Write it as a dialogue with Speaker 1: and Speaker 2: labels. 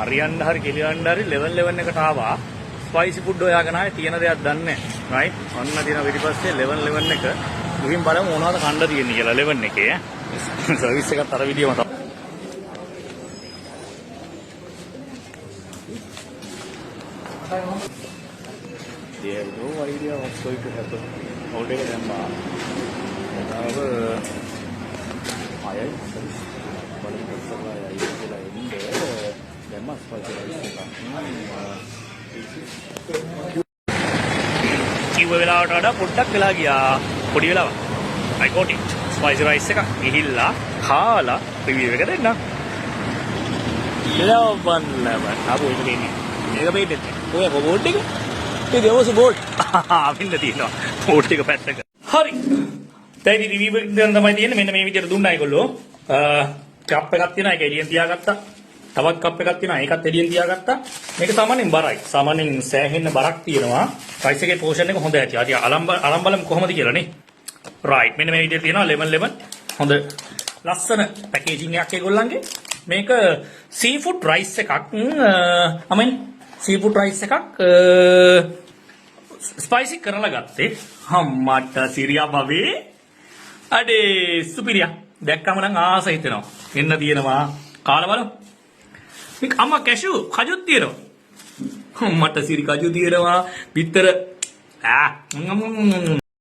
Speaker 1: හරියන්න හරි කෙලියන්න හරි ලෙවන් ලෙවන් එකට ආවා. ස්පයිසි ෆුඩ් හොයාගෙන ආයේ තියෙන දෙයක් දන්නේ නැහැ. රයිට්. ඔන්න තියෙන පිටිපස්සේ ලෙවන් ලෙවන් එක. ගිහින් බලමු මොනවද කන්න තියෙන්නේ කියලා ලෙවන් එකේ ඈ. සර්විස් එකත් අර විදියම තමයි. They have no idea what's going to happen. Order එක දැම්මා. වෙලාව 6:40. බලමු කොච්චරලා යයිද කියලා එන්න. දැම්මා ස්පයිසි රයිස් එකක්. කිව්ව වෙලාවට වඩා පොඩ්ඩක් වෙලා ගියා. පොඩි වෙලාවක්. I got it. Spicy rice එකක් ගිහිල්ලා කාලා රිවිව් එක දෙන්න. ලෙවන් ලෙවන්. ආපු එක දෙන්නේ. මේක පේන්නේ නැහැ. ඔය බෝඩ් එක? ඒ දෙවස බෝඩ්. ආවින්න තියෙනවා. බෝඩ් එක පැත්තක. හරි. දැන් ඉතින් රිවිව් එක දෙන්න තමයි තියෙන්නේ. මෙන්න මේ විදිහට දුන්නා ඒගොල්ලෝ. කප් එකක් තියෙනවා. ඒක එළියෙන් තියාගත්තා. තවත් කප් එකක් තියෙනවා. ඒකත් එළියෙන් තියාගත්තා. මේක සාමාන්‍යයෙන් බරයි. සාමාන්‍යයෙන් සෑහෙන්න බරක් තියෙනවා. රයිස් එකේ පෝෂන් එක හොඳ ඇති. හරි අරන් බලමු කොහොමද කියලා නේ. රයිට්. මෙන්න මේ විදිහට තියෙනවා ලෙමන් ලෙමන්. හොඳ ලස්සන පැකේජින් එකක් ඒගොල්ලන්ගේ. මේක සී ෆුඩ් රයිස් එකක්. අමෙන් සී ෆුඩ් රයිස් එකක් ස්පයිසි කරලා ගත්තේ. අම්මට සිරියා බබේ. අඩේ සුපිරියා. දැක්කම නම් ආස හිතෙනවා. එන්න තියෙනවා. කාලා බලමු. මේක අම්මා කැෂු කජුත් තියෙනවා. මට සිරි කජු තියෙනවා. බිත්තර ආ.